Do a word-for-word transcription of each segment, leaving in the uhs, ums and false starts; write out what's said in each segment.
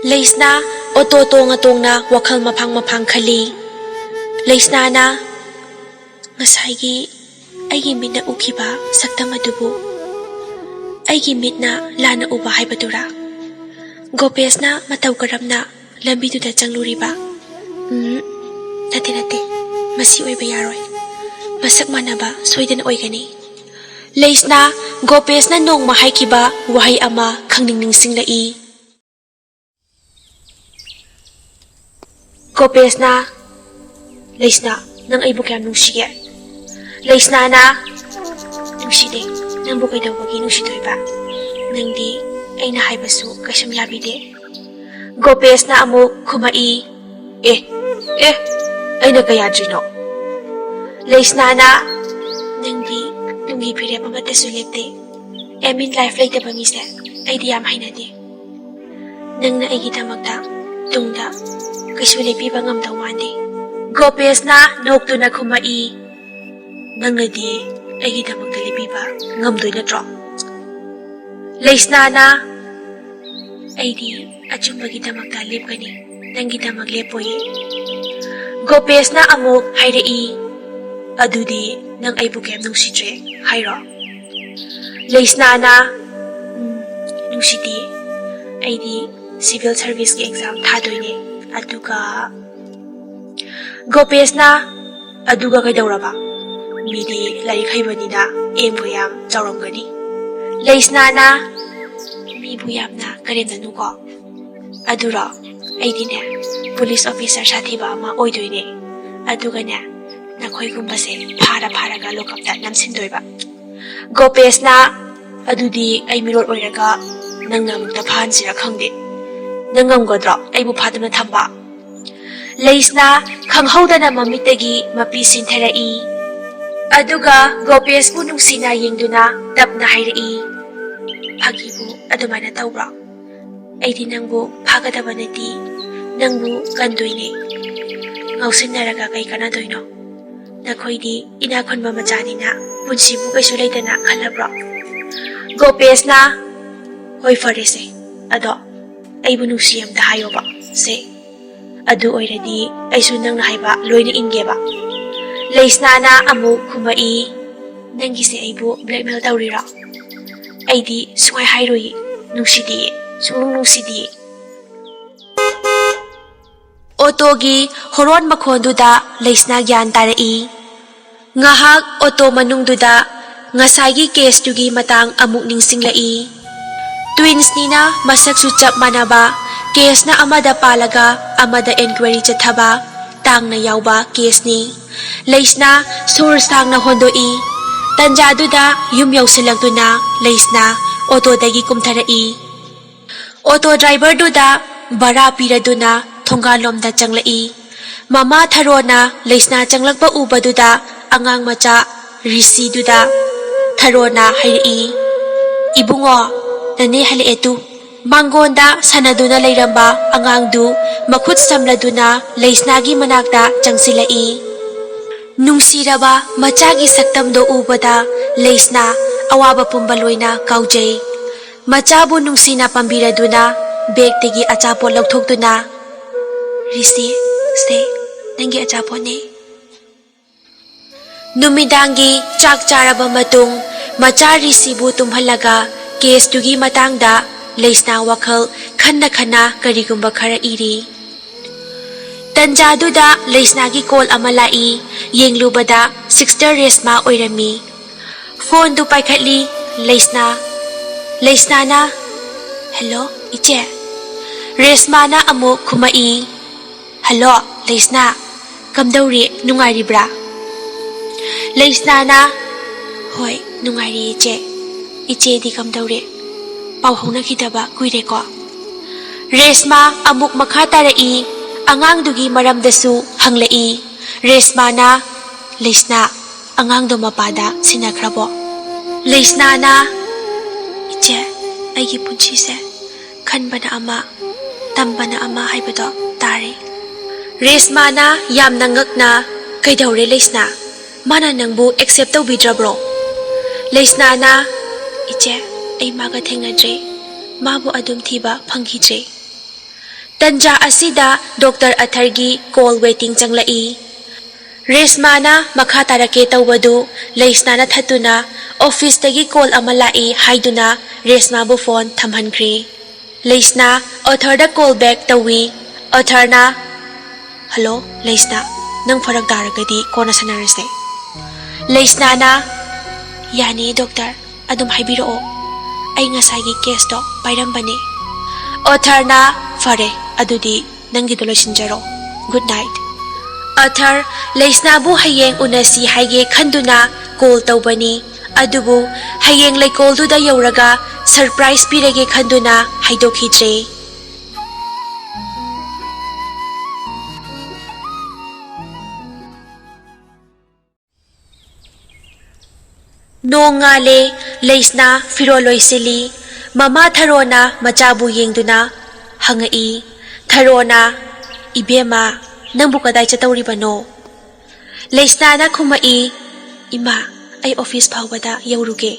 ꯂꯩꯁꯅꯥ auto ꯇꯣꯡꯉ ꯇꯣꯡꯅ ꯋꯥꯈꯜ ꯃꯐꯥꯡ ꯃꯐꯥꯡ ꯈꯜꯂꯤ꯫ ꯂꯩꯁꯅꯥꯅ ꯉꯁꯥꯏꯒꯤ ꯑꯩꯒꯤ ꯃꯤꯠꯅ ꯎꯈꯤꯕ ꯁꯛꯇꯝ ꯑꯗꯨꯕꯨ ꯑꯩꯒꯤ ꯃꯤꯠꯅ ꯂꯥꯟꯅ ꯎꯕ ꯍꯥꯏꯕꯗꯨꯔꯥ? ꯒꯣꯄꯦꯁꯅ ꯃꯇꯧ ꯀꯔꯝꯅ ꯂꯝꯕꯤꯗꯨꯗ ꯆꯪꯂꯨꯔꯤꯕ? ꯎꯝ, ꯅꯠꯇꯦ, ꯅꯠꯇꯦ, ꯃꯁꯤ ꯑꯣꯏꯕ ꯌꯥꯔꯣꯏ꯫ ꯃꯁꯛ ꯃꯥꯟꯅꯕ ꯁꯣꯏꯗꯅ ꯑꯣꯏꯒꯅꯤ꯫ ꯂꯩꯁꯅꯥ ꯒꯣꯄꯦꯁꯅ ꯅꯣꯡꯃ ꯍꯥꯏꯈꯤꯕ ꯋꯥꯍꯩ ꯑꯃ ꯈꯪꯅꯤꯡ ꯅꯤꯡꯁꯤꯡꯂꯛꯏ꯫ ꯒꯣꯄꯦꯁꯅ, "ꯂꯩꯁꯅꯥ, ꯅꯪ ꯑꯩꯕꯨ ꯀꯌꯥꯝ ꯅꯨꯡꯁꯤꯒꯦ?" ꯂꯩꯁꯅꯥꯅ, "ꯅꯨꯡꯁꯤꯗꯦ, ꯅꯪꯕꯨ ꯀꯩꯗꯧꯕꯒꯤ ꯅꯨꯡꯁꯤꯗꯣꯏꯕ? ꯅꯪꯗꯤ ꯑꯩꯅ ꯍꯥꯏꯕꯁꯨ ꯀꯩꯁꯨꯝ ꯌꯥꯕꯤꯗꯦ꯫" ꯒꯣꯄꯦꯁꯅ ꯑꯃꯨꯛ ꯈꯨꯝꯃꯛꯏ, "ꯑꯦ, ꯑꯦ, ꯑꯩꯅ ꯀꯌꯥꯗ꯭ꯔꯤꯅꯣ?" ꯂꯩꯁꯅꯥꯅ, "ꯅꯪꯗꯤ ꯇꯨꯡꯒꯤ ꯐꯤꯔꯦꯞ ꯑꯃꯠꯇꯁꯨ ꯂꯦꯞꯇꯦ꯫ ꯑꯦꯝ ꯏꯟ ꯂꯥꯏꯐ ꯂꯩꯇꯕ ꯃꯤꯁꯦ ꯑꯩꯗꯤ ꯌꯥꯝ ꯍꯩꯅꯗꯦ꯫ ꯅꯪꯅ ꯑꯩꯒꯤꯗꯃꯛꯇ ꯇꯨꯡꯗ ꯀꯩꯁꯨ ꯂꯦꯞꯄꯤꯕ ꯉꯝꯗꯧ ꯃꯥꯟꯗꯦ꯫" ꯒꯣꯄꯦꯁꯅ ꯅꯣꯛꯇꯨꯅ ꯈꯨꯝꯃꯛꯏ, "ꯅꯪꯅꯗꯤ ꯑꯩꯒꯤꯗꯃꯛꯇ ꯂꯦꯞꯄꯤꯕ ꯉꯝꯗꯣꯏ ꯅꯠꯇ꯭ꯔꯣ?" ꯂꯩꯁꯅꯥꯅ, "ꯑꯩꯗꯤ ꯑꯆꯨꯝꯕꯒꯤꯗꯃꯛꯇ ꯂꯦꯞꯀꯅꯤ, ꯅꯪꯒꯤꯗꯃꯛ ꯂꯦꯞꯄꯣꯏꯌꯦ꯫" ꯒꯣꯄꯦꯁꯅ ꯑꯃꯨꯛ ꯍꯥꯏꯔꯛꯏ, "ꯑꯗꯨꯗꯤ ꯅꯪ ꯑꯩꯕꯨ ꯀꯩꯝ ꯅꯨꯡꯁꯤꯗ꯭ꯔꯦ ꯍꯥꯏꯔꯣ?" ꯂꯩꯁꯅꯥꯅ, "ꯎꯝ, ꯅꯨꯡꯁꯤꯗꯦ꯫ ꯑꯩꯗꯤ ꯁꯤꯚꯤꯜ ꯁꯔꯚꯤꯁꯀꯤ ꯑꯦꯛꯖꯥꯝ ꯊꯥꯗꯣꯏꯅꯦ꯫ ꯑꯗꯨꯒ," ꯒꯣꯄꯦꯁꯅ, "ꯑꯗꯨꯒ ꯀꯩꯗꯧꯔꯕ? ꯃꯤꯗꯤ ꯂꯥꯏꯔꯤꯛ ꯍꯩꯕꯅꯤꯅ ꯑꯦꯝꯒ ꯌꯥꯝ ꯆꯥꯎꯔꯝꯒꯅꯤ꯫" ꯂꯩꯁꯅꯥꯅ, "ꯃꯤꯕꯨ ꯌꯥꯝꯅ ꯀꯔꯦꯝꯅꯅꯨꯀꯣ꯫ ꯑꯗꯨꯔꯣ, ꯑꯩꯗꯤꯅꯦ, ꯄꯨꯂꯤꯁ ꯑꯣꯐꯤꯁꯔ ꯁꯥꯊꯤꯕ ꯑꯃ ꯑꯣꯏꯗꯣꯏꯅꯦ꯫ ꯑꯗꯨꯒꯅꯦ, ꯅꯈꯣꯏꯒꯨꯝꯕꯁꯦ ꯐꯥꯔ ꯐꯥꯔꯒ ꯂꯣꯀꯞꯇ ꯅꯝꯁꯤꯟꯗꯣꯏꯕ꯫" ꯒꯣꯄꯦꯁꯅ, "ꯑꯗꯨꯗꯤ ꯑꯩ ꯃꯤꯔꯣꯠ ꯑꯣꯏꯔꯒ ꯅꯪꯅ ꯑꯃꯨꯛꯇ ꯐꯥꯍꯟꯁꯤꯔ ꯈꯪꯗꯦ꯫ ꯅꯪ ꯉꯝꯒꯗ꯭ꯔꯣ ꯑꯩꯕꯨ ꯐꯥꯗꯨꯅ ꯊꯝꯕ?" ꯂꯩꯁꯅꯥ ꯈꯪꯍꯧꯗꯅ ꯃꯃꯤꯠꯇꯒꯤ ꯃꯄꯤ ꯁꯤꯟꯊꯔꯛꯏ꯫ ꯑꯗꯨꯒ ꯒꯣꯄꯦꯁꯄꯨ ꯅꯨꯡꯁꯤꯅ ꯌꯦꯡꯗꯨꯅ ꯇꯞꯅ ꯍꯥꯏꯔꯛꯏ, "ꯐꯥꯒꯤꯕꯨ ꯑꯗꯨꯃꯥꯏꯅ ꯇꯧꯕ꯭ꯔꯣ? ꯑꯩꯗꯤ ꯅꯪꯕꯨ ꯐꯥꯒꯗꯕ ꯅꯠꯇꯦ, ꯅꯪꯕꯨ ꯀꯟꯗꯣꯏꯅꯦ꯫ ꯉꯥꯎꯁꯤꯟꯅꯔꯒ ꯀꯩ ꯀꯥꯟꯅꯗꯣꯏꯅꯣ? ꯅꯈꯣꯏꯗꯤ ꯏꯅꯥꯛ ꯈꯨꯟꯕ ꯃꯆꯥꯅꯤꯅ ꯄꯨꯟꯁꯤꯕꯨ ꯀꯩꯁꯨ ꯂꯩꯇꯅ ꯈꯜꯂꯕ꯭ꯔꯣ?" ꯒꯣꯄꯦꯁꯅ, "ꯍꯣꯏ, ꯐꯔꯦꯁꯦ, ꯑꯗꯣ ꯑꯩꯕꯨ ꯅꯨꯡꯁꯤ ꯑꯝꯇ ꯍꯥꯏꯌꯣꯕ꯫ ꯁꯦ, ꯑꯗꯨ ꯑꯣꯏꯔꯗꯤ ꯑꯩꯁꯨ ꯅꯪꯅ ꯍꯥꯏꯕ ꯂꯣꯏꯅ ꯏꯟꯒꯦꯕ꯫ ꯂꯩꯁꯅꯥꯅ ꯑꯃꯨꯛ ꯈꯨꯝꯃꯛꯏ, "ꯅꯪꯒꯤꯁꯦ ꯑꯩꯕꯨ blackmail ꯇꯧꯔꯤꯔꯣ? ꯑꯩꯗꯤ ꯁꯨꯡꯍꯥꯏ ꯍꯥꯏꯔꯣꯏꯌꯦ, ꯅꯨꯡꯁꯤꯗꯤꯌꯦ, ꯁꯨꯡꯅꯨꯡ ꯅꯨꯡꯁꯤꯗꯤꯌꯦ꯫" ꯑꯣꯇꯣꯒꯤ ꯍꯣꯔꯣꯟ ꯃꯈꯣꯟꯗꯨꯗ ꯂꯩꯁꯅꯥ ꯒ꯭ꯌꯥꯟ ꯇꯥꯔꯛꯏ꯫ ꯉꯥꯏꯍꯥꯛ ꯑꯣꯇꯣ ꯃꯅꯨꯡꯗꯨꯗ ꯉꯁꯥꯏꯒꯤ ꯀꯦꯁꯇꯨꯒꯤ ꯃꯇꯥꯡ ꯑꯃꯨꯛ ꯅꯤꯡꯁꯤꯡꯂꯛꯏ꯫ ꯇ꯭ꯋꯤꯟꯁꯅꯤꯅ ꯃꯁꯛꯁꯨ ꯆꯞ ꯃꯥꯟꯅꯕ, ꯀꯦꯁꯅ ꯑꯃꯗ ꯄꯥꯜꯂꯒ ꯑꯃꯗ ꯏꯟꯀ꯭ꯋꯥꯏꯔꯤ ꯆꯠꯊꯕ, ꯇꯥꯡꯅ ꯌꯥꯎꯕ ꯀꯦꯁꯅꯤ꯫ ꯂꯩꯁꯅꯥ ꯁꯣꯔ ꯁꯥꯡꯅ ꯍꯣꯟꯗꯣꯛꯏ꯫ ꯇꯟꯖꯥꯗꯨꯗ ꯌꯨꯝ ꯌꯧꯁꯤꯜꯂꯛꯇꯨꯅ ꯂꯩꯁꯅꯥ ꯑꯣꯇꯣꯗꯒꯤ ꯀꯨꯝꯊꯔꯛꯏ꯫ ꯑꯣꯇꯣ ꯗ꯭ꯔꯥꯏꯚꯔꯗꯨꯗ ꯚꯔꯥ ꯄꯤꯔꯗꯨꯅ ꯊꯣꯡꯒꯥꯜꯂꯣꯝꯗ ꯆꯪꯂꯛꯏ꯫ ꯃꯃꯥ ꯊꯔꯣꯅ ꯂꯩꯁꯅꯥ ꯆꯪꯂꯛꯄ ꯎꯕꯗꯨꯗ ꯑꯉꯥꯡ ꯃꯆꯥ ꯔꯤꯁꯤꯗꯨꯗ ꯊꯔꯣꯅ ꯍꯥꯏꯔꯛꯏ, "ꯏꯕꯨꯡꯉꯣ, ꯅꯅꯦ ꯍꯜꯂꯛꯑꯦ ꯇꯨ꯫" ꯃꯥꯡꯒꯣꯟꯗ ꯁꯥꯟꯅꯗꯨꯅ ꯂꯩꯔꯝꯕ ꯑꯉꯥꯡꯗꯨ ꯃꯈꯨꯠ ꯁꯝꯂꯗꯨꯅ ꯂꯩꯁꯅꯥꯒꯤ ꯃꯅꯥꯛꯇ ꯆꯪꯁꯤꯜꯂꯛꯏ꯫ ꯅꯨꯡꯁꯤꯔꯕ ꯃꯆꯥꯒꯤ ꯁꯛꯇꯝꯗꯣ ꯎꯕꯗ ꯂꯩꯁꯅꯥ ꯑꯋꯥꯕ ꯄꯨꯝꯕ ꯂꯣꯏꯅ ꯀꯥꯎꯖꯩ꯫ ꯃꯆꯥꯕꯨ ꯅꯨꯡꯁꯤꯅ ꯄꯥꯝꯕꯤꯔꯗꯨꯅ ꯕꯦꯒꯇꯒꯤ ꯑꯆꯥꯄꯣꯠ ꯂꯧꯊꯣꯛꯇꯨꯅ, "ꯔꯤꯁꯤ, ꯁꯦ, ꯅꯪꯒꯤ ꯑꯆꯥꯄꯣꯠꯅꯦ꯫" ꯅꯨꯃꯤꯗꯥꯡꯒꯤ ꯆꯥꯛ ꯆꯥꯔꯕ ꯃꯇꯨꯡ ꯃꯆꯥ ꯔꯤꯁꯤꯕꯨ ꯇꯨꯝꯍꯜꯂꯒ ꯀꯦꯁꯇꯨꯒꯤ ꯃꯇꯥꯡꯗ ꯂꯩꯁꯅꯥ ꯋꯥꯈꯜ ꯈꯟꯅ ꯈꯟꯅ ꯀꯔꯤꯒꯨꯝꯕ ꯈꯔ ꯏꯔꯤ꯫ ꯇꯟꯖꯥꯗꯨꯗ ꯂꯩꯁꯅꯥꯒꯤ ꯀꯣꯜ ꯑꯃ ꯂꯥꯛꯏ꯫ ꯌꯦꯡꯂꯨꯕꯗ ꯁꯤꯁꯇꯔ ꯔꯦꯁꯃꯥ ꯑꯣꯏꯔꯝꯃꯤ꯫ ꯐꯣꯟꯗꯨ ꯄꯥꯏꯈꯠꯂꯤ ꯂꯩꯁꯅꯥ꯫ ꯂꯩꯁꯅꯥꯅ, "ꯍꯦꯜꯂꯣ, ꯏꯆꯦ?" ꯔꯦꯁꯃꯥꯅ ꯑꯃꯨꯛ ꯈꯨꯝꯃꯛꯏ, "ꯍꯦꯜꯂꯣ, ꯂꯩꯁꯅꯥ, ꯀꯝꯗꯧꯔꯤ? ꯅꯨꯡꯉꯥꯏꯔꯤꯕ꯭ꯔꯥ?" ꯂꯩꯁꯅꯥꯅ, "ꯍꯣꯏ, ꯅꯨꯡꯉꯥꯏꯔꯤ, ꯏꯆꯦ꯫ ꯏꯆꯦꯗꯤ ꯀꯝꯗꯧꯔꯤ? ꯄꯥꯎ ꯐꯥꯎꯅꯈꯤꯗꯕ ꯀꯨꯏꯔꯦꯀꯣ?" ꯔꯦꯁꯃꯥ ꯑꯃꯨꯛ ꯃꯈꯥ ꯇꯥꯔꯛꯏ, ꯑꯉꯥꯡꯗꯨꯒꯤ ꯃꯔꯝꯗꯁꯨ ꯍꯪꯂꯛꯏ꯫ ꯔꯦꯁꯃꯥꯅ, "ꯂꯩꯁꯅꯥ, ꯑꯉꯥꯡꯗꯣ ꯃꯄꯥꯗ ꯁꯤꯟꯅꯈ꯭ꯔꯕꯣ?" ꯂꯩꯁꯅꯥꯅ, "ꯏꯆꯦ, ꯑꯩꯒꯤ ꯄꯨꯟꯁꯤꯁꯦ ꯈꯟꯕꯅ ꯑꯃ, ꯇꯝꯕꯅ ꯑꯃ ꯍꯥꯏꯕꯗꯣ ꯇꯥꯔꯦ꯫" ꯔꯦꯁꯃꯥꯅ ꯌꯥꯝꯅ ꯉꯛꯅ, "ꯀꯩꯗꯧꯔꯦ ꯂꯩꯁꯅꯥ? ꯃꯥꯅ ꯅꯪꯕꯨ accept ꯇꯧꯕꯤꯗ꯭ꯔꯕ꯭ꯔꯣ?" ꯂꯩꯁꯅꯥꯅ, "ꯏꯆꯦ, ꯑꯩ ꯃꯥꯒ ꯊꯦꯡꯅꯗ꯭ꯔꯤ꯫ ꯃꯥꯕꯨ ꯑꯗꯨꯝ ꯊꯤꯕ ꯐꯪꯈꯤꯗ꯭ꯔꯦ꯫ ꯇꯟꯖꯥ ꯑꯁꯤꯗ ꯗꯣꯛꯇꯔ ꯑꯊꯔꯒꯤ ꯀꯣꯜ ꯋꯦꯇꯤꯡ ꯆꯪꯂꯛꯏ꯫ ꯔꯦꯁꯃꯥꯅ ꯃꯈꯥ ꯇꯥꯔꯛꯀꯦ ꯇꯧꯕꯗꯨ ꯂꯩꯁꯅꯥꯅ ꯊꯠꯇꯨꯅ ꯑꯣꯐꯤꯁꯇꯒꯤ ꯀꯣꯜ ꯑꯃ ꯂꯥꯛꯏ ꯍꯥꯏꯗꯨꯅ ꯔꯦꯁꯃꯥꯕꯨ ꯐꯣꯟ ꯊꯝꯍꯟꯈ꯭ꯔꯦ꯫ ꯂꯩꯁꯅꯥ ꯑꯣꯊꯔꯗ ꯀꯣꯜ ꯕꯦꯛ ꯇꯧꯏ꯫ ꯑꯣꯊꯔꯅ, "ꯍꯜꯂꯣ ꯂꯩꯁꯅꯥ, ꯅꯪ ꯐꯔꯛ ꯇꯥꯔꯒꯗꯤ ꯀꯣꯟꯅ ꯁꯥꯟꯅꯔꯁꯦ꯫" ꯂꯩꯁꯅꯥꯅ, "ꯌꯥꯅꯤ ꯗꯣꯛꯇꯔ, ꯑꯗꯨꯝ ꯍꯥꯏꯕꯤꯔꯛꯑꯣ, ꯑꯩ ꯉꯁꯥꯏꯒꯤ ꯀꯦꯁꯇꯣ ꯄꯥꯏꯔꯝꯕꯅꯦ꯫" ꯑꯣꯊꯔꯅ, "ꯐꯔꯦ, ꯑꯗꯨꯗꯤ ꯅꯪꯒꯤꯗꯣ ꯂꯣꯏꯁꯤꯟꯖꯔꯣ꯫ Good night." ꯑꯊꯔ ꯂꯩꯁꯅꯥꯕꯨ ꯍꯌꯦꯡ ꯎꯅꯁꯤ ꯍꯥꯏꯒꯦ ꯈꯟꯗꯨꯅ ꯀꯣꯜ ꯇꯧꯕꯅꯤ, ꯑꯗꯨꯕꯨ ꯍꯌꯦꯡ ꯂꯩꯀꯣꯜꯗꯨꯗ ꯌꯧꯔꯒ ꯁꯔꯄ꯭ꯔꯥꯏꯖ ꯄꯤꯔꯒꯦ ꯈꯟꯗꯨꯅ ꯍꯥꯏꯗꯣꯛꯈꯤꯗ꯭ꯔꯦ꯫ ꯅꯣꯡ ꯉꯥꯜꯂꯦ꯫ ꯂꯩꯁꯅꯥ ꯐꯤꯔꯣꯜ ꯂꯣꯏꯁꯤꯜꯂꯤ꯫ ꯃꯃꯥ ꯊꯔꯣꯅ ꯃꯆꯥꯕꯨ ꯌꯦꯡꯗꯨꯅ ꯍꯪꯉꯛꯏ꯫ ꯊꯔꯣꯅ, "ꯏꯕꯦꯝꯃ, ꯅꯪꯕꯨ ꯀꯗꯥꯏ ꯆꯠꯇꯧꯔꯤꯕꯅꯣ?" ꯂꯩꯁꯅꯥꯅ ꯈꯨꯝꯃꯛꯏ, "ꯏꯃꯥ, ꯑꯩ ꯑꯣꯐꯤꯁ ꯐꯥꯎꯕꯗ ꯌꯧꯔꯨꯒꯦ꯫"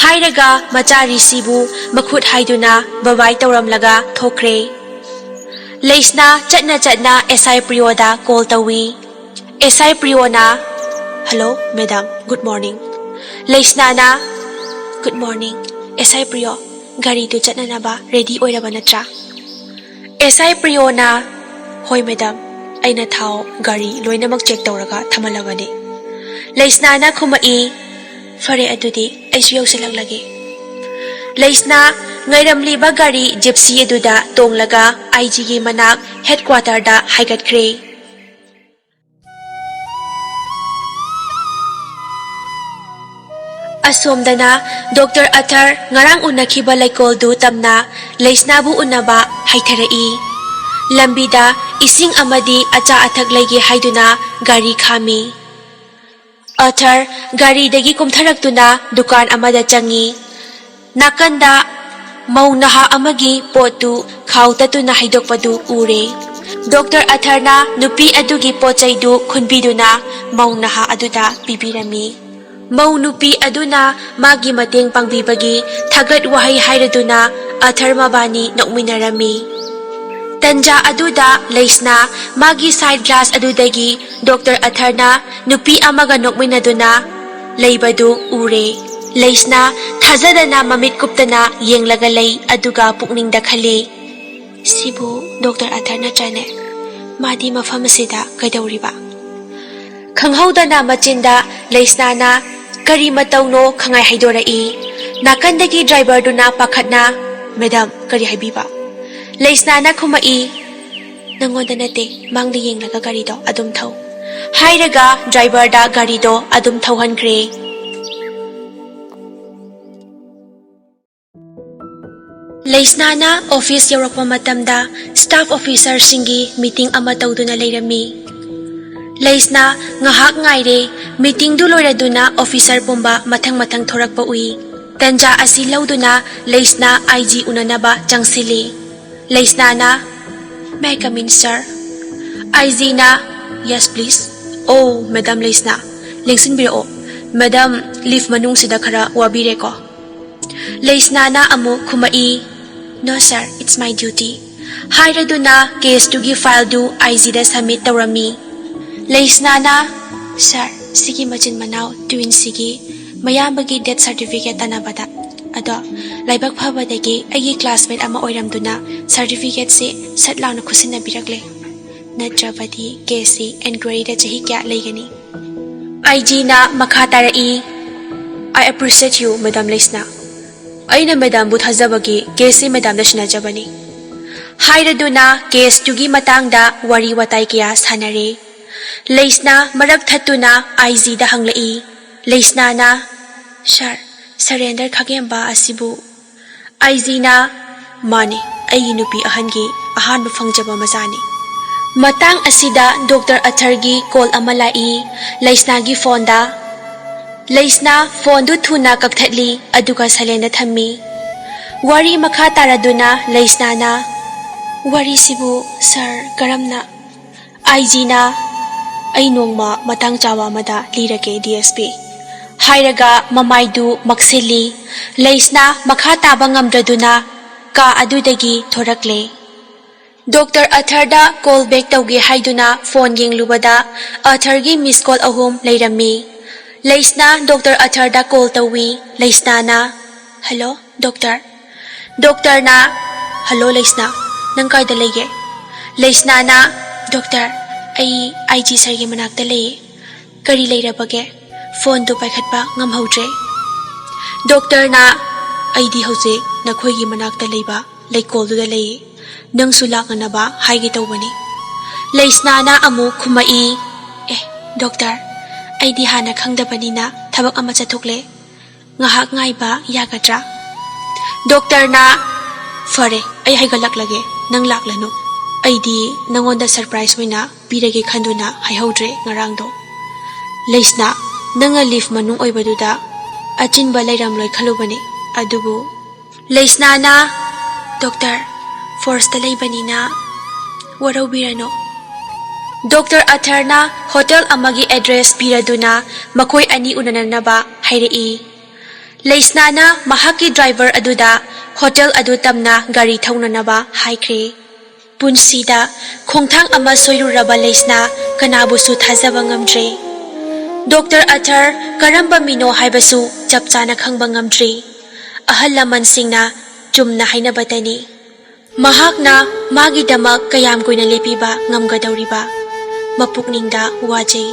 ꯍꯥꯏꯔꯒ ꯃꯆꯥ ꯔꯤꯁꯤꯕꯨ ꯃꯈꯨꯠ ꯍꯥꯏꯗꯨꯅ ꯕꯕꯥꯏ ꯇꯧꯔꯝꯂꯒ ꯊꯣꯛꯈ꯭ꯔꯦ꯫ ꯂꯩꯁꯅꯥ ꯆꯠꯅ ꯆꯠꯅ ꯑꯦꯁ ꯑꯥꯏ ꯄ꯭ꯔꯤꯌꯣꯗ ꯀꯣꯜ ꯇꯧꯏ꯫ ꯑꯦꯁ ꯑꯥꯏ ꯄ꯭ꯔꯤꯌꯣꯅ, "ꯍꯜꯂꯣ ꯃꯦꯗꯥꯝ, ꯒꯨꯗ ꯃꯣꯔꯅꯤꯡ꯫" ꯂꯩꯁꯅꯥꯅ, "good morning. S I Priyo, ꯒꯥꯔꯤꯗꯨ ꯆꯠꯅꯅꯕ ꯔꯦꯗꯤ ꯑꯣꯏꯔꯕ ꯅꯠꯇ꯭ꯔꯥ?" ꯑꯦꯁ ꯑꯥꯏ ꯄ꯭ꯔꯤꯌꯣꯅ, "ꯍꯣꯏ ꯃꯦꯗꯥꯝ, ꯑꯩꯅ ꯊꯥꯎ, ꯒꯥꯔꯤ ꯂꯣꯏꯅꯃꯛ ꯆꯦꯛ ꯇꯧꯔꯒ ꯊꯝꯃꯜꯂꯕꯅꯤ꯫" ꯂꯩꯁꯅꯥꯅ ꯈꯨꯝꯃꯛꯏ, "ꯐꯔꯦ ꯑꯗꯨꯗꯤ, ꯑꯩꯁꯨ ꯌꯧꯁꯤꯜꯂꯛꯂꯒꯦ꯫" ꯂꯩꯁꯅꯥ ꯉꯥꯏꯔꯝꯂꯤꯕ ꯒꯥꯔꯤ ꯖꯤꯞꯁꯤ ꯑꯗꯨꯗ ꯇꯣꯡꯂꯒ ꯑꯥꯏ ꯖꯤꯒꯤ ꯃꯅꯥꯛ ꯍꯦꯗꯀ꯭ꯋꯥꯇꯔꯗ ꯍꯥꯏꯒꯠꯈ꯭ꯔꯦ꯫ ꯑꯁꯣꯝꯗꯅ ꯗꯣꯛꯇꯔ ꯑꯊꯔ ꯉꯔꯥꯡ ꯎꯅꯈꯤꯕ ꯂꯩꯀꯣꯜꯗꯨ ꯇꯝꯅ ꯂꯩꯁꯅꯥꯕꯨ ꯎꯅꯕ ꯍꯥꯏꯊꯔꯛꯏ꯫ ꯂꯝꯕꯤꯗ ꯏꯁꯤꯡ ꯑꯃꯗꯤ ꯑꯆꯥ ꯑꯊꯛ ꯂꯩꯒꯦ ꯍꯥꯏꯗꯨꯅ ꯒꯥꯔꯤ ꯈꯥꯝꯃꯤ꯫ ꯑꯊꯔ ꯒꯥꯔꯤꯗꯒꯤ ꯀꯨꯝꯊꯔꯛꯇꯨꯅ ꯗꯨꯀꯥꯟ ꯑꯃꯗ ꯆꯪꯉꯤ꯫ ꯅꯥꯀꯟꯗ ꯃꯧ ꯅꯍꯥ ꯑꯃꯒꯤ ꯄꯣꯠꯇꯨ ꯈꯥꯎ ꯇꯠꯇꯨꯅ ꯍꯩꯗꯣꯛꯄꯗꯨ ꯎꯔꯦ꯫ ꯗꯣꯛꯇꯔ ꯑꯊꯔꯅ ꯅꯨꯄꯤ ꯑꯗꯨꯒꯤ ꯄꯣꯠ ꯆꯩꯗꯨ ꯈꯨꯟꯕꯤꯗꯨꯅ ꯃꯧ ꯅꯍꯥ ꯑꯗꯨꯗ ꯄꯤꯕꯤꯔꯝꯃꯤ꯫ ꯃꯧ ꯅꯨꯄꯤ ꯑꯗꯨꯅ ꯃꯥꯒꯤ ꯃꯇꯦꯡ ꯄꯥꯡꯕꯤꯕꯒꯤ ꯊꯥꯒꯠ ꯋꯥꯍꯩ ꯍꯥꯏꯔꯗꯨꯅ ꯑꯊꯔ ꯃꯕꯥꯅꯤ ꯅꯣꯛꯃꯤꯟꯅꯔꯝꯃꯤ꯫ ꯇꯟꯖꯥ ꯑꯗꯨꯗ ꯂꯩꯁꯅꯥ ꯃꯥꯒꯤ ꯁꯥꯏꯠ ꯒ꯭ꯂꯥꯁ ꯑꯗꯨꯗꯒꯤ ꯗꯣꯛꯇꯔ ꯑꯊꯔꯅ ꯅꯨꯄꯤ ꯑꯃꯒ ꯅꯣꯛꯃꯤꯟꯅꯗꯨꯅ ꯂꯩꯕꯗꯨ ꯎꯔꯦ꯫ ꯂꯩꯁꯅꯥ ꯊꯥꯖꯗꯅ ꯃꯃꯤꯠ ꯀꯨꯞꯇꯅ ꯌꯦꯡꯂꯒ ꯂꯩ, ꯑꯗꯨꯒ ꯄꯨꯛꯅꯤꯡꯗ ꯈꯜꯂꯤ, "ꯁꯤꯕꯨ ꯗꯣꯛꯇꯔ ꯑꯊꯔ ꯅꯠꯇ꯭ꯔꯅꯦ? ꯃꯥꯗꯤ ꯃꯐꯝ ꯑꯁꯤꯗ ꯀꯩꯗꯧꯔꯤꯕ?" ꯈꯪꯍꯧꯗꯅ ꯃꯆꯤꯟꯗ ꯂꯩꯁꯅꯥꯅ ꯀꯔꯤ ꯃꯇꯧꯅꯣ ꯈꯪꯉꯥꯏ ꯍꯩꯗꯣꯔꯛꯏ꯫ ꯅꯥꯀꯟꯗꯒꯤ ꯗ꯭ꯔꯥꯏꯚꯔꯗꯨꯅ ꯄꯥꯈꯠꯅ, "ꯃꯦꯗꯥꯝ, ꯀꯔꯤ ꯍꯥꯏꯕꯤꯕ?" ꯂꯩꯁꯅꯥꯅ ꯈꯨꯝꯃꯛꯏ, "ꯅꯪꯉꯣꯟꯗ ꯅꯠꯇꯦ, ꯃꯥꯡꯗ ꯌꯦꯡꯂꯒ ꯒꯥꯔꯤꯗꯣ ꯑꯗꯨꯝ ꯊꯧ" ꯍꯥꯏꯔꯒ ꯗ꯭ꯔꯥꯏꯚꯔꯗ ꯒꯥꯔꯤꯗꯣ ꯑꯗꯨꯝ ꯊꯧꯍꯟꯈ꯭ꯔꯦ꯫ ꯂꯩꯁꯅꯥꯅ ꯑꯣꯐꯤꯁ ꯌꯧꯔꯛꯄ ꯃꯇꯝꯗ ꯁ꯭ꯇꯥꯐ ꯑꯣꯐꯤꯁꯔꯁꯤꯡꯒꯤ ꯃꯤꯇꯤꯡ ꯑꯃ ꯇꯧꯗꯨꯅ ꯂꯩꯔꯝꯃꯤ꯫ ꯂꯩꯁꯅꯥ ꯉꯥꯏꯍꯥꯛ ꯉꯥꯏꯔꯦ꯫ ꯃꯤꯇꯤꯡꯗꯨ ꯂꯣꯏꯔꯗꯨꯅ ꯑꯣꯐꯤꯁꯔ ꯄꯨꯝꯕ ꯃꯊꯪ ꯃꯊꯪ ꯊꯣꯔꯛꯄ ꯎꯏ꯫ ꯇꯟꯖꯥ ꯑꯁꯤ ꯂꯧꯗꯨꯅ ꯂꯩꯁꯅꯥ ꯑꯥꯏ ꯖꯤ ꯎꯅꯅꯕ ꯆꯪꯁꯤꯜꯂꯤ꯫ ꯂꯩꯁꯅꯥꯅ, "May I come in, sir?" ꯑꯥꯏ ꯖꯤꯅ, "Yes, please." "ꯑꯣ, ꯃꯦꯗꯥꯝ ꯂꯩꯁꯅꯥ, ꯂꯦꯡꯁꯤꯟꯕꯤꯔꯛꯑꯣ꯫ ꯃꯦꯗꯥꯝ ꯂꯤꯐ ꯃꯅꯨꯡꯁꯤꯗ ꯈꯔ ꯋꯥꯕꯤꯔꯦꯀꯣ?" ꯂꯩꯁꯅꯥꯅ ꯑꯃꯨꯛ ꯈꯨꯝꯃꯛꯏ, "No, sir, it's my duty" ꯍꯥꯏꯔꯗꯨꯅ ꯀꯦꯁꯇꯨꯒꯤ ꯐꯥꯏꯜꯗꯨ ꯑꯥꯏ ꯖꯤꯗ ꯁꯕꯃꯤꯠ ꯇꯧꯔꯝꯃꯤ꯫ ꯂꯩꯁꯅꯥꯅ, "ꯁꯥꯔ, ꯁꯤꯒꯤ ꯃꯆꯤꯟ ꯃꯅꯥꯎ ꯇ꯭ꯋꯤꯟꯁꯤꯒꯤ ꯃꯌꯥꯝꯕꯒꯤ ꯗꯦꯠ ꯁꯥꯔꯇꯤꯐꯤꯀꯦꯠ ꯇꯥꯟꯅꯕꯗ, ꯑꯗꯣ ꯂꯥꯏꯕꯛ ꯐꯕꯗꯒꯤ ꯑꯩꯒꯤ ꯀ꯭ꯂꯥꯁꯃꯦꯠ ꯑꯃ ꯑꯣꯏꯔꯝꯗꯨꯅ ꯁꯥꯔꯇꯤꯐꯤꯀꯦꯠꯁꯤ ꯁꯠ ꯂꯥꯎꯅ ꯈꯨꯠꯁꯤꯟꯅꯕꯤꯔꯛꯂꯦ꯫ ꯅꯠꯇ꯭ꯔꯕꯗꯤ ꯀꯦꯁꯁꯤ ꯏꯟꯀ꯭ꯋꯥꯏꯔꯤꯗ ꯆꯍꯤ ꯀꯌꯥ ꯂꯩꯒꯅꯤ?" ꯑꯥꯏ ꯖꯤꯅ ꯃꯈꯥ ꯇꯥꯔꯛꯏ, "I appreciate you, ꯃꯦꯗꯥꯝ ꯂꯩꯁꯅꯥ꯫ ꯑꯩꯅ ꯃꯦꯗꯥꯝꯕꯨ ꯊꯥꯖꯕꯒꯤ ꯀꯦꯁꯁꯤ ꯃꯦꯗꯥꯝꯗ ꯁꯤꯟꯅꯖꯕꯅꯤ" ꯍꯥꯏꯔꯗꯨꯅ ꯀꯦꯁꯇꯨꯒꯤ ꯃꯇꯥꯡꯗ ꯋꯥꯔꯤ ꯋꯥꯇꯥꯏ ꯀꯌꯥ ꯁꯥꯟꯅꯔꯦ꯫ ꯂꯩꯁꯅꯥ ꯃꯔꯛ ꯊꯠꯇꯨꯅ ꯑꯥꯏ ꯖꯤꯗ ꯍꯪꯂꯛꯏ꯫ ꯂꯩꯁꯅꯥꯅ, "ꯁꯥꯔ, ꯁꯔꯦꯟꯗꯔ ꯈꯥꯒꯦꯝꯕ ꯑꯁꯤꯕꯨ?" ꯑꯥꯏ ꯖꯤꯅ, "ꯃꯥꯅꯤ, ꯑꯩꯒꯤ ꯅꯨꯄꯤ ꯑꯍꯟꯒꯤ ꯑꯍꯥꯟꯕ ꯐꯪꯖꯕ ꯃꯆꯥꯅꯤ"꯫ ꯃꯇꯥꯡ ꯑꯁꯤꯗ ꯗꯣꯛꯇꯔ ꯑꯊꯔꯒꯤ ꯀꯣꯜ ꯑꯃ ꯂꯥꯛꯏ ꯂꯩꯁꯅꯥꯒꯤ ꯐꯣꯟꯗ꯫ ꯂꯩꯁꯅꯥ ꯐꯣꯟꯗꯨ ꯊꯨꯅ ꯀꯛꯊꯠꯂꯤ, ꯑꯗꯨꯒ ꯁꯥꯏꯂꯦꯟꯗ ꯊꯝꯃꯤ꯫ ꯋꯥꯔꯤ ꯃꯈꯥ ꯇꯥꯔꯗꯨꯅ ꯂꯩꯁꯅꯥꯅ, "ꯋꯥꯔꯤꯁꯤꯕꯨ ꯁꯥꯔ ꯀꯔꯝꯅ?" ꯑꯥꯏ ꯖꯤꯅ, "ꯑꯩ ꯅꯣꯡꯃ ꯃꯇꯥꯡ ꯆꯥꯕ ꯑꯃꯗ ꯂꯤꯔꯒꯦ, ꯗꯤ ꯑꯦꯁ ꯄꯤ" ꯍꯥꯏꯔꯒ ꯃꯃꯥꯏꯗꯨ ꯃꯛꯁꯤꯜꯂꯤ꯫ ꯂꯩꯁꯅꯥ ꯃꯈꯥ ꯇꯥꯕ ꯉꯝꯗ꯭ꯔꯗꯨꯅ ꯀꯥ ꯑꯗꯨꯗꯒꯤ ꯊꯣꯔꯛꯂꯦ꯫ ꯗꯣꯛꯇꯔ ꯑꯊꯔꯗ ꯀꯣꯜ ꯕꯦꯛ ꯇꯧꯒꯦ ꯍꯥꯏꯗꯨꯅ ꯐꯣꯟ ꯌꯦꯡꯂꯨꯕꯗ ꯑꯊꯔꯒꯤ ꯃꯤꯁ ꯀꯣꯜ ꯑꯍꯨꯝ ꯂꯩꯔꯝꯃꯤ꯫ ꯂꯩꯁꯅꯥ ꯗꯣꯛꯇꯔ ꯑꯊꯔꯗ ꯀꯣꯜ ꯇꯧꯏ꯫ ꯂꯩꯁꯅꯥꯅ, "ꯍꯜꯂꯣ, ꯗꯣꯛꯇꯔ?" ꯗꯣꯛꯇꯔꯅ, "ꯍꯜꯂꯣ ꯂꯩꯁꯅꯥ, ꯅꯪ ꯀꯥꯏꯗ ꯂꯩꯒꯦ?" ꯂꯩꯁꯅꯥꯅ, "ꯗꯣꯛꯇꯔ, ꯑꯩ ꯑꯥꯏ ꯖꯤ ꯁꯥꯔꯒꯤ ꯃꯅꯥꯛꯇ ꯂꯩꯌꯦ꯫ ꯀꯔꯤ ꯂꯩꯔꯕꯒꯦ?" ꯐꯣꯟꯗꯨ ꯄꯥꯏꯈꯠꯄ ꯉꯝꯍꯧꯗ꯭ꯔꯦ꯫ ꯗꯣꯛꯇꯔꯅ, "ꯑꯩꯗꯤ ꯍꯧꯖꯤꯛ ꯅꯈꯣꯏꯒꯤ ꯃꯅꯥꯛꯇ ꯂꯩꯕ ꯂꯩꯀꯣꯜꯗꯨꯗ ꯂꯩꯌꯦ꯫ ꯅꯪꯁꯨ ꯂꯥꯛꯅꯅꯕ ꯍꯥꯏꯒꯦ ꯇꯧꯕꯅꯤ꯫" ꯂꯩꯁꯅꯥꯅ ꯑꯃꯨꯛ ꯈꯨꯝꯃꯛꯏ, "ꯑꯦ, ꯗꯣꯛꯇꯔ, ꯑꯩꯗꯤ ꯍꯥꯟꯅ ꯈꯪꯗꯕꯅꯤꯅ ꯊꯕꯛ ꯑꯃ ꯆꯠꯊꯣꯛꯂꯦ꯫ ꯉꯥꯏꯍꯥꯛ ꯉꯥꯏꯕ ꯌꯥꯒꯗ꯭ꯔꯥ?" ꯗꯣꯛꯇꯔꯅ, "ꯐꯔꯦ, ꯑꯩ ꯍꯥꯏꯒꯠꯂꯛꯂꯒꯦ, ꯅꯪ ꯂꯥꯛꯂꯅꯨ꯫ ꯑꯩꯗꯤ ꯅꯪꯉꯣꯟꯗ ꯁꯔꯄ꯭ꯔꯥꯏꯖ ꯑꯣꯏꯅ ꯄꯤꯔꯒꯦ ꯈꯟꯗꯨꯅ ꯍꯥꯏꯍꯧꯗ꯭ꯔꯦ ꯉꯔꯥꯡꯗꯣ꯫ ꯂꯩꯁꯅꯥ, ꯅꯪꯅ ꯂꯤꯐ ꯃꯅꯨꯡ ꯑꯣꯏꯕꯗꯨꯗ ꯑꯆꯤꯟꯕ ꯂꯩꯔꯝꯂꯣꯏ ꯈꯜꯂꯨꯕꯅꯤ, ꯑꯗꯨꯕꯨ..." ꯂꯩꯁꯅꯥꯅ, "ꯗꯣꯛꯇꯔ, ꯐꯣꯔꯁꯇ ꯂꯩꯕꯅꯤꯅ ꯋꯥꯔꯧꯕꯤꯔꯅꯨ꯫" ꯗꯣꯛꯇꯔ ꯑꯊꯔꯅ ꯍꯣꯇꯦꯜ ꯑꯃꯒꯤ ꯑꯦꯗ꯭ꯔꯦꯁ ꯄꯤꯔꯗꯨꯅ ꯃꯈꯣꯏ ꯑꯅꯤ ꯎꯅꯅꯅꯕ ꯍꯥꯏꯔꯛꯏ꯫ ꯂꯩꯁꯅꯥꯅ ꯃꯍꯥꯛꯀꯤ ꯗ꯭ꯔꯥꯏꯚꯔ ꯑꯗꯨꯗ ꯍꯣꯇꯦꯜ ꯑꯗꯨ ꯇꯝꯅ ꯒꯥꯔꯤ ꯊꯧꯅꯅꯕ ꯍꯥꯏꯈ꯭ꯔꯦ꯫ ꯄꯨꯟꯁꯤꯗ ꯈꯣꯡꯊꯥꯡ ꯑꯃ ꯁꯣꯏꯔꯨꯔꯕ ꯂꯩꯁꯅꯥ ꯀꯅꯥꯕꯨꯁꯨ ꯊꯥꯖꯕ ꯉꯝꯗ꯭ꯔꯦ꯫ ꯗꯣꯛꯇꯔ ꯑꯊꯔ ꯀꯔꯝꯕ ꯃꯤꯅꯣ ꯍꯥꯏꯕꯁꯨ ꯆꯞ ꯆꯥꯅ ꯈꯪꯕ ꯉꯝꯗ꯭ꯔꯤ꯫ ꯑꯍꯜ ꯂꯃꯟꯁꯤꯡꯅ ꯆꯨꯝꯅ ꯍꯥꯏꯅꯕꯇꯅꯤ꯫ ꯃꯍꯥꯛꯅ ꯃꯥꯒꯤꯗꯃꯛ ꯀꯌꯥꯝ ꯀꯨꯏꯅ ꯂꯦꯞꯄꯤꯕ ꯉꯝꯒꯗꯧꯔꯤꯕ? ꯃꯄꯨꯛꯅꯤꯡꯗ ꯋꯥꯖꯩ꯫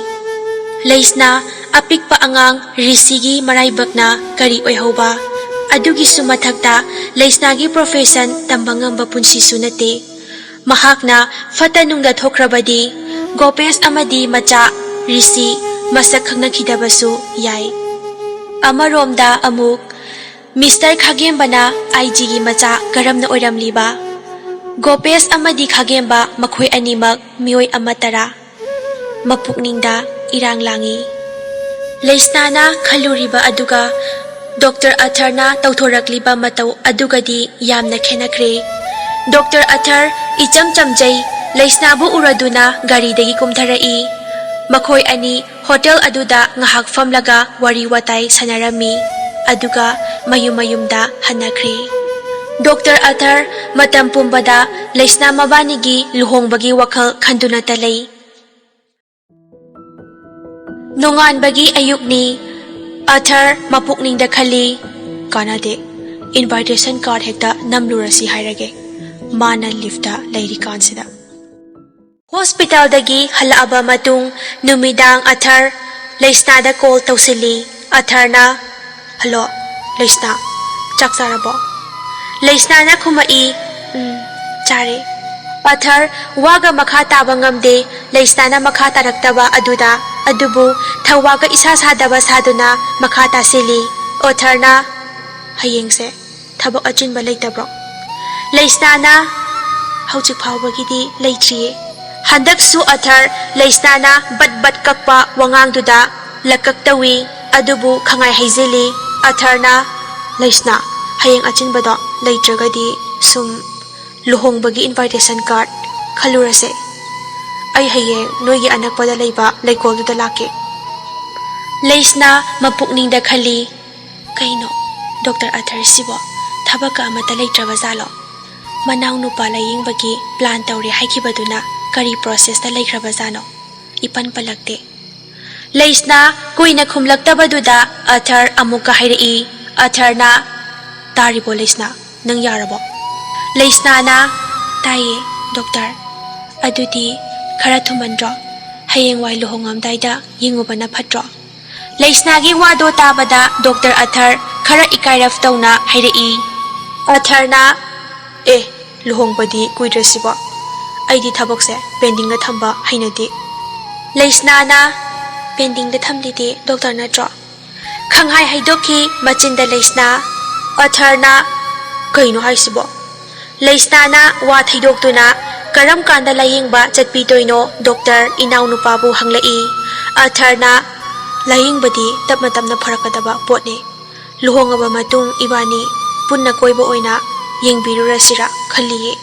ꯂꯩꯁꯅꯥ ꯑꯄꯤꯛꯄ ꯑꯉꯥꯡ ꯔꯤꯁꯤꯒꯤ ꯃꯔꯥꯏꯕꯛꯅ ꯀꯔꯤ ꯑꯣꯏꯍꯧꯕ? ꯑꯗꯨꯒꯤꯁꯨ ꯃꯊꯛꯇ ꯂꯩꯁꯅꯥꯒꯤ ꯄ꯭ꯔꯣꯐꯦꯁꯟ ꯇꯝꯕ ꯉꯝꯕ ꯄꯨꯟꯁꯤꯁꯨ ꯅꯠꯇꯦ꯫ ꯃꯍꯥꯛꯅ ꯐꯠꯇ ꯅꯨꯡꯗ ꯊꯣꯛꯈ꯭ꯔꯕꯗꯤ ꯒꯣꯄꯦꯁ ꯑꯃꯗꯤ ꯃꯆꯥ ꯔꯤꯁꯤ ꯃꯁꯛ ꯈꯪꯅꯈꯤꯗꯕꯁꯨ ꯌꯥꯏ꯫ ꯑꯃꯔꯣꯝꯗ ꯑꯃꯨꯛ ꯃꯤꯁꯇꯔ ꯈꯥꯒꯦꯝꯕꯅ ꯑꯥꯏ ꯖꯤꯒꯤ ꯃꯆꯥ ꯀꯔꯝꯅ ꯑꯣꯏꯔꯝꯂꯤꯕ? ꯒꯣꯄꯦꯁ ꯑꯃꯗꯤ ꯈꯥꯒꯦꯝꯕ ꯃꯈꯣꯏ ꯑꯅꯤꯃꯛ ꯃꯤꯑꯣꯏ ꯑꯃꯠꯇꯔꯥ? ꯃꯄꯨꯛꯅꯤꯡꯗ ꯏꯔꯥꯡ ꯂꯥꯡꯏ꯫ ꯂꯩꯁꯅꯥꯅ ꯈꯜꯂꯨꯔꯤꯕ ꯑꯗꯨꯒ ꯗꯣꯛꯇꯔ ꯑꯊꯔꯅ ꯇꯧꯊꯣꯔꯛꯂꯤꯕ ꯃꯇꯧ ꯑꯗꯨꯒꯗꯤ ꯌꯥꯝꯅ ꯈꯦꯠꯅꯈ꯭ꯔꯦ꯫ ꯗꯣꯛꯇꯔ ꯑꯊꯔ ꯏꯆꯝ ꯆꯝꯖꯩ, ꯂꯩꯁꯅꯥꯕꯨ ꯎꯔꯗꯨꯅ ꯒꯥꯔꯤꯗꯒꯤ ꯀꯨꯝꯊꯔꯛꯏ꯫ ꯃꯈꯣꯏ ꯑꯅꯤ ꯍꯣꯇꯦꯜ ꯑꯗꯨꯗ ꯉꯥꯏꯍꯥꯛ ꯐꯝꯂꯒ ꯋꯥꯔꯤ ꯋꯥꯇꯥꯏ ꯁꯥꯟꯅꯔꯝꯃꯤ, ꯑꯗꯨꯒ ꯃꯌꯨꯝ ꯃꯌꯨꯝꯗ ꯍꯟꯅꯈ꯭ꯔꯦ꯫ ꯗꯣꯛꯇꯔ ꯑꯊꯔ ꯃꯇꯝ ꯄꯨꯝꯕꯗ ꯂꯩꯁꯅꯥ ꯃꯕꯥꯅꯤꯒꯤ ꯂꯨꯍꯣꯡꯕꯒꯤ ꯋꯥꯈꯜ ꯈꯟꯗꯨꯅꯇ ꯂꯩ꯫ ꯅꯣꯡꯉꯥꯟꯕꯒꯤ ꯑꯌꯨꯛꯅꯤ꯫ ꯑꯊꯔ ꯃꯄꯨꯛꯅꯤꯡꯗ ꯈꯜꯂꯤ, "ꯀꯥꯟꯅꯗꯦ, ꯏꯟꯚꯥꯏꯇꯦꯁꯟ ꯀꯥꯔꯗ ꯍꯦꯛꯇ ꯅꯝꯂꯨꯔꯁꯤ ꯍꯥꯏꯔꯒꯦ, ꯃꯥꯅ ꯂꯤꯐꯇ ꯂꯩꯔꯤꯀꯥꯟꯁꯤꯗ"꯫ ꯍꯣꯁꯄꯤꯇꯥꯜꯗꯒꯤ ꯍꯜꯂꯛꯑꯕ ꯃꯇꯨꯡ ꯅꯨꯃꯤꯗꯥꯡ ꯑꯊꯔ ꯂꯩꯁꯅꯥꯗ ꯀꯣꯜ ꯇꯧꯁꯤꯜꯂꯤ꯫ ꯑꯊꯔꯅ, "ꯍꯜꯂꯣ, ꯂꯩꯁꯅꯥ, ꯆꯥꯛ ꯆꯥꯔꯕꯣ?" ꯂꯩꯁꯅꯥꯅ ꯈꯨꯝꯃꯛꯏ, "ꯎꯝ, ꯆꯥꯔꯦ"꯫ ꯑꯊꯔ ꯋꯥꯒ ꯃꯈꯥ ꯇꯥꯕ ꯉꯝꯗꯦ꯫ ꯂꯩꯁꯅꯥꯅ ꯃꯈꯥ ꯇꯥꯔꯛꯇꯕ ꯑꯗꯨꯗ, ꯑꯗꯨꯕꯨ ꯊꯧꯋꯥꯒ ꯏꯁꯥ ꯁꯥꯗꯕ ꯁꯥꯗꯨꯅ ꯃꯈꯥ ꯇꯥꯁꯤꯜꯂꯤ꯫ ꯑꯊꯔꯅ, "ꯍꯌꯦꯡꯁꯦ ꯊꯕꯛ ꯑꯆꯤꯟꯕ ꯂꯩꯇꯕ꯭ꯔꯣ?" ꯂꯩꯁꯅꯥꯅ, "ꯍꯧꯖꯤꯛ ꯐꯥꯎꯕꯒꯤꯗꯤ ꯂꯩꯇ꯭ꯔꯤꯌꯦ"꯫ ꯍꯟꯗꯛꯁꯨ ꯑꯊꯔ ꯂꯩꯁꯅꯥꯅ ꯕꯠ ꯕꯠ ꯀꯛꯄ ꯋꯥꯉꯥꯡꯗꯨꯗ ꯂꯀꯛ ꯇꯧꯏ, ꯑꯗꯨꯕꯨ ꯈꯪꯉꯥꯏ ꯍꯩꯖꯤꯜꯂꯤ꯫ ꯑꯊꯔꯅ, "ꯂꯩꯁꯅꯥ, ꯍꯌꯦꯡ ꯑꯆꯤꯟꯕꯗꯣ ꯂꯩꯇ꯭ꯔꯒꯗꯤ ꯁꯨꯝ ꯂꯨꯍꯣꯡꯕꯒꯤ ꯏꯟꯚꯥꯏꯇꯦꯁꯟ ꯀꯥꯔꯗ ꯈꯜꯂꯨꯔꯁꯦ꯫ ꯑꯩ ꯍꯌꯦꯡ ꯅꯣꯏꯒꯤ ꯑꯅꯛꯄꯗ ꯂꯩꯕ ꯂꯩꯀꯣꯜꯗꯨꯗ ꯂꯥꯛꯀꯦ"꯫ ꯂꯩꯁꯅꯥ ꯃꯄꯨꯛꯅꯤꯡꯗ ꯈꯜꯂꯤ, "ꯀꯩꯅꯣ, ꯗꯣꯛꯇꯔ ꯑꯊꯔꯁꯤꯕꯣ ꯊꯕꯛꯀ ꯑꯃꯠꯇ ꯂꯩꯇ꯭ꯔꯕ ꯖꯥꯠꯂꯣ? ꯃꯅꯥꯎ ꯅꯨꯄꯥ ꯂꯥꯌꯦꯡꯕꯒꯤ ꯄ꯭ꯂꯥꯟ ꯇꯧꯔꯦ ꯍꯥꯏꯈꯤꯕꯗꯨꯅ ꯀꯔꯤ ꯄ꯭ꯔꯣꯁꯦꯁꯇ ꯂꯩꯈ꯭ꯔꯕ ꯖꯥꯠꯅꯣ? ꯏꯄꯟ ꯄꯜꯂꯛꯇꯦ"꯫ ꯂꯩꯁꯅꯥ ꯀꯨꯏꯅ ꯈꯨꯝꯂꯛꯇꯕꯗꯨꯗ ꯑꯊꯔ ꯑꯃꯨꯛꯀ ꯍꯥꯏꯔꯛꯏ꯫ ꯑꯊꯔꯅ, "ꯇꯥꯔꯤꯕꯣ ꯂꯩꯁꯅꯥ? ꯅꯪ ꯌꯥꯔꯕꯣ?" ꯂꯩꯁꯅꯥꯅ, "ꯇꯥꯏꯌꯦ, ꯗꯣꯛꯇꯔ꯫ ꯑꯗꯨꯗꯤ ꯈꯔ ꯊꯨꯃꯟꯗ꯭ꯔꯣ? ꯍꯌꯦꯡꯋꯥꯏ ꯂꯨꯍꯣꯡꯉꯝꯗꯥꯏꯗ ꯌꯦꯡꯉꯨꯕꯅ ꯐꯠꯇ꯭ꯔꯣ?" ꯂꯩꯁꯅꯥꯒꯤ ꯋꯥꯗꯣ ꯇꯥꯕꯗ ꯗꯣꯛꯇꯔ ꯑꯊꯔ ꯈꯔ ꯏꯀꯥꯏꯔꯞ ꯇꯧꯅ ꯍꯥꯏꯔꯛꯏ꯫ ꯑꯊꯔꯅ, "ꯑꯦ, ꯂꯨꯍꯣꯡꯕꯗꯤ ꯀꯨꯏꯗ꯭ꯔꯁꯤꯕꯣ? ꯑꯩꯗꯤ ꯊꯕꯛꯁꯦ ꯄꯦꯟꯗꯤꯡꯗ ꯊꯝꯕ ꯍꯩꯅꯗꯦ"꯫ ꯂꯩꯁꯅꯥꯅ, "ꯄꯦꯟꯗꯤꯡꯗ ꯊꯝꯂꯤꯗꯤ ꯗꯣꯛꯇꯔ ꯅꯠꯇ꯭ꯔꯣ?" ꯈꯪꯍꯥꯏ ꯍꯩꯗꯣꯛꯈꯤ ꯃꯆꯤꯟꯗ ꯂꯩꯁꯅꯥ꯫ ꯑꯊꯔꯅ, "ꯀꯩꯅꯣ ꯍꯥꯏꯁꯤꯕꯣ?" ꯂꯩꯁꯅꯥꯅ ꯋꯥ ꯊꯩꯗꯣꯛꯇꯨꯅ, "ꯀꯔꯝ ꯀꯥꯟꯗ ꯂꯥꯌꯦꯡꯕ ꯆꯠꯄꯤꯗꯣꯏꯅꯣ ꯗꯣꯛꯇꯔ?" ꯏꯅꯥꯎꯅꯨꯄꯥꯕꯨ ꯍꯪꯂꯛꯏ꯫ ꯑꯊꯔꯅ, "ꯂꯥꯌꯦꯡꯕꯗꯤ ꯇꯞꯅ ꯇꯞꯅ ꯐꯔꯛꯀꯗꯕ ꯄꯣꯠꯅꯤ꯫ ꯂꯨꯍꯣꯡꯉꯕ ꯃꯇꯨꯡ ꯏꯕꯥꯅꯤ ꯄꯨꯟꯅ ꯀꯣꯏꯕ ꯑꯣꯏꯅ ꯌꯦꯡꯕꯤꯔꯨꯔꯁꯤꯔꯥ ꯈꯜꯂꯤꯌꯦ"꯫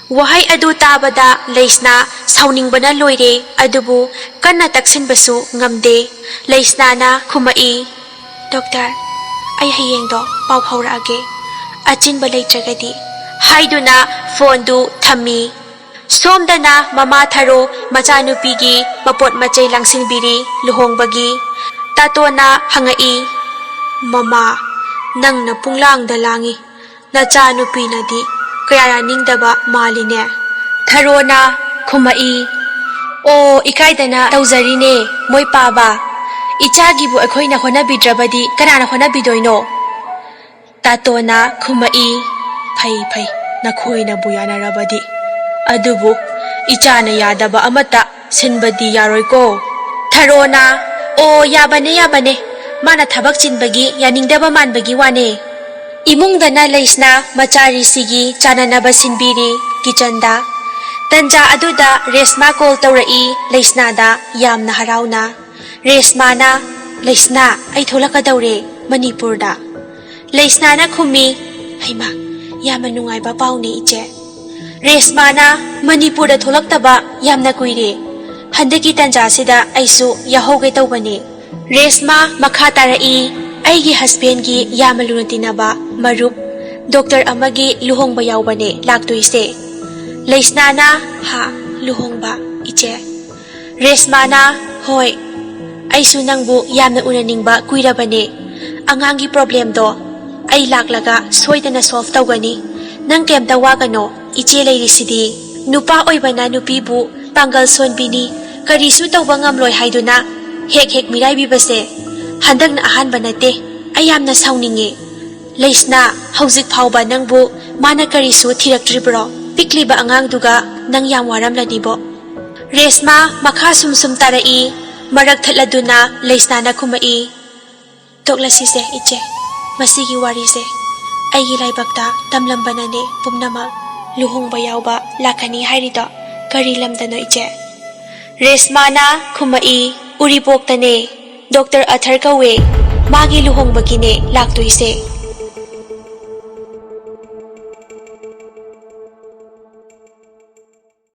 ꯋꯥꯍꯩ ꯑꯗꯨ ꯇꯥꯕꯗ ꯂꯩꯁꯅꯥ ꯁꯥꯎꯅꯤꯡꯕꯅ ꯂꯣꯏꯔꯦ, ꯑꯗꯨꯕꯨ ꯀꯟꯅ ꯇꯛꯁꯤꯟꯕꯁꯨ ꯉꯝꯗꯦ꯫ ꯂꯩꯁꯅꯥꯅ ꯈꯨꯝꯃꯛꯏ, "ꯗꯣꯛꯇꯔ, ꯑꯩ ꯍꯌꯦꯡꯗꯣ ꯄꯥꯎ ꯐꯥꯎꯔꯛꯑꯒꯦ, ꯑꯆꯤꯟꯕ ꯂꯩꯇ꯭ꯔꯒꯗꯤ" ꯍꯥꯏꯗꯨꯅ ꯐꯣꯟꯗꯨ ꯊꯝꯃꯤ꯫ ꯁꯣꯝꯗꯅ ꯃꯃꯥ ꯊꯔꯣ ꯃꯆꯥꯅꯨꯄꯤꯒꯤ ꯃꯄꯣꯠ ꯃꯆꯩ ꯂꯥꯡꯁꯤꯟꯕꯤꯔꯤ ꯂꯨꯍꯣꯡꯕꯒꯤ꯫ ꯇꯥꯇꯣꯅ ꯍꯪꯉꯛꯏ, "ꯃꯃꯥ, ꯅꯪꯅ ꯄꯨꯡꯂꯥꯡꯗ ꯂꯥꯡꯉꯤ꯫ ꯅꯆꯥꯅꯨꯄꯤꯅꯗꯤ ꯀꯌꯥ ꯌꯥꯅꯤꯡꯗꯕ ꯃꯥꯜꯂꯤꯅꯦ?" ꯊꯔꯣꯅ ꯈꯨꯝꯃꯛꯏ, "ꯑꯣ, ꯏꯀꯥꯏꯗꯅ ꯇꯧꯖꯔꯤꯅꯦ, ꯃꯣꯏ ꯄꯥꯕ꯫ ꯏꯆꯥꯒꯤꯕꯨ ꯑꯩꯈꯣꯏꯅ ꯍꯣꯠꯅꯕꯤꯗ꯭ꯔꯕꯗꯤ ꯀꯅꯥꯅ ꯍꯣꯠꯅꯕꯤꯗꯣꯏꯅꯣ?" ꯇꯥꯇꯣꯅ ꯈꯨꯝꯃꯛꯏ, "ꯐꯩ, ꯐꯩ, ꯅꯈꯣꯏꯅꯕꯨ ꯌꯥꯅꯔꯕꯗꯤ꯫ ꯑꯗꯨꯕꯨ ꯏꯆꯥꯅ ꯌꯥꯗꯕ ꯑꯃꯠꯇ ꯁꯤꯟꯕꯗꯤ ꯌꯥꯔꯣꯏꯀꯣ꯫" ꯊꯔꯣꯅ, "ꯑꯣ, ꯌꯥꯕꯅꯦ, ꯌꯥꯕꯅꯦ꯫ ꯃꯥꯅ ꯊꯕꯛ ꯆꯤꯟꯕꯒꯤ ꯌꯥꯅꯤꯡꯗꯕ ꯃꯥꯟꯕꯒꯤ ꯋꯥꯅꯦ꯫" ꯏꯃꯨꯡꯗꯅ ꯂꯩꯁꯅꯥ ꯃꯆꯥꯔꯤꯁꯤꯒꯤ ꯆꯥꯅꯅꯕ ꯁꯤꯟꯕꯤꯔꯤ ꯀꯤꯆꯟꯗ꯫ ꯇꯟꯖꯥ ꯑꯗꯨꯗ ꯔꯦꯁꯃꯥ ꯀꯣꯜ ꯇꯧꯔꯛꯏ ꯂꯩꯁꯅꯥꯗ ꯌꯥꯝꯅ ꯍꯔꯥꯎꯅ꯫ ꯔꯦꯁꯃꯥꯅ, "ꯂꯩꯁꯅꯥ, ꯑꯩ ꯊꯣꯛꯂꯛꯀꯗꯧꯔꯦ ꯃꯅꯤꯄꯨꯔꯗ꯫" ꯂꯩꯁꯅꯥꯅ ꯈꯨꯝꯃꯤ, "ꯍꯩꯃꯥ, ꯌꯥꯝꯅ ꯅꯨꯡꯉꯥꯏꯕ ꯄꯥꯎꯅꯦ, ꯏꯆꯦ꯫" ꯔꯦꯁꯃꯥꯅ, "ꯃꯅꯤꯄꯨꯔꯗ ꯊꯣꯛꯂꯛꯇꯕ ꯌꯥꯝꯅ ꯀꯨꯏꯔꯦ꯫ ꯍꯟꯗꯛꯀꯤ ꯇꯟꯖꯥꯁꯤꯗ ꯑꯩꯁꯨ ꯌꯥꯎꯍꯧꯒꯦ ꯇꯧꯕꯅꯦ꯫" ꯔꯦꯁꯃꯥ ꯃꯈꯥ ꯇꯥꯔꯛꯏ, "ꯑꯩꯒꯤ ꯍꯁꯕꯦꯟꯒꯤ ꯌꯥꯝꯅ ꯂꯨꯅ ꯇꯤꯟꯅꯕ ꯃꯔꯨꯞ ꯗꯣꯛꯇꯔ ꯑꯃꯒꯤ ꯂꯨꯍꯣꯡꯕ ꯌꯥꯎꯕꯅꯦ ꯂꯥꯛꯇꯣꯏꯁꯦ꯫" ꯂꯩꯁꯅꯥꯅ, "ꯍꯥ, ꯂꯨꯍꯣꯡꯕ, ꯏꯆꯦ?" ꯔꯦꯁꯃꯥꯅ, "ꯍꯣꯏ, ꯑꯩꯁꯨ ꯅꯪꯕꯨ ꯌꯥꯝꯅ ꯎꯅꯅꯤꯡꯕ ꯀꯨꯏꯔꯕꯅꯦ꯫ ꯑꯉꯥꯡꯒꯤ ꯄ꯭ꯔꯣꯕ꯭ꯂꯦꯝꯗꯣ ꯑꯩ ꯂꯥꯛꯂꯒ ꯁꯣꯏꯗꯅ ꯁꯣꯜꯚ ꯇꯧꯒꯅꯤ꯫ ꯅꯪ ꯀꯩꯝꯇ ꯋꯥꯒꯅꯣ, ꯏꯆꯦ ꯂꯩꯔꯤꯁꯤꯗꯤ꯫ ꯅꯨꯄꯥ ꯑꯣꯏꯕꯅ ꯅꯨꯄꯤꯕꯨ ꯄꯥꯡꯒꯜ ꯁꯣꯟꯕꯤꯅꯤ, ꯀꯔꯤꯁꯨ ꯇꯧꯕ ꯉꯝꯂꯣꯏ ꯍꯥꯏꯗꯨꯅ ꯍꯦꯛ ꯍꯦꯛ ꯃꯤꯔꯥꯏꯕꯤꯕꯁꯦ ꯍꯟꯗꯛꯅ ꯑꯍꯥꯟꯕ ꯅꯠꯇꯦ꯫ ꯑꯩ ꯌꯥꯝꯅ ꯁꯥꯎꯅꯤꯡꯉꯦ꯫ ꯂꯩꯁꯅꯥ, ꯍꯧꯖꯤꯛ ꯐꯥꯎꯕ ꯅꯪꯕꯨ ꯃꯥꯅ ꯀꯔꯤꯁꯨ ꯊꯤꯔꯛꯇ꯭ꯔꯤꯕ꯭ꯔꯣ? ꯄꯤꯛꯂꯤꯕ ꯑꯉꯥꯡꯗꯨꯒ ꯅꯪ ꯌꯥꯝ ꯋꯥꯔꯝꯂꯅꯤꯕꯣ꯫" ꯔꯦꯁꯃꯥ ꯃꯈꯥ ꯁꯨꯝ ꯁꯨꯝ ꯇꯥꯔꯛꯏ꯫ ꯃꯔꯛ ꯊꯠꯂꯗꯨꯅ ꯂꯩꯁꯅꯥꯅ ꯈꯨꯝꯃꯛꯏ, "ꯇꯣꯛꯂꯁꯤꯁꯦ, ꯏꯆꯦ꯫ ꯃꯁꯤꯒꯤ ꯋꯥꯔꯤꯁꯦ ꯑꯩꯒꯤ ꯂꯥꯏꯕꯛꯇ ꯇꯝꯂꯝꯕꯅꯅꯦ ꯄꯨꯝꯅꯃꯛ꯫ ꯂꯨꯍꯣꯡꯕ ꯌꯥꯎꯕ ꯂꯥꯛꯀꯅꯤ ꯍꯥꯏꯔꯤꯗꯣ ꯀꯔꯤ ꯂꯝꯗꯅꯣ, ꯏꯆꯦ?" ꯔꯦꯁꯃꯥꯅ ꯈꯨꯝꯃꯛꯏ, "ꯎꯔꯤꯄꯣꯛꯇꯅꯦ꯫ ꯗꯣꯛꯇꯔ ꯑꯊꯔ ꯀꯧꯋꯦ꯫ ꯃꯥꯒꯤ ꯂꯨꯍꯣꯡꯕꯒꯤꯅꯦ ꯂꯥꯛꯇꯣꯏꯁꯦ꯫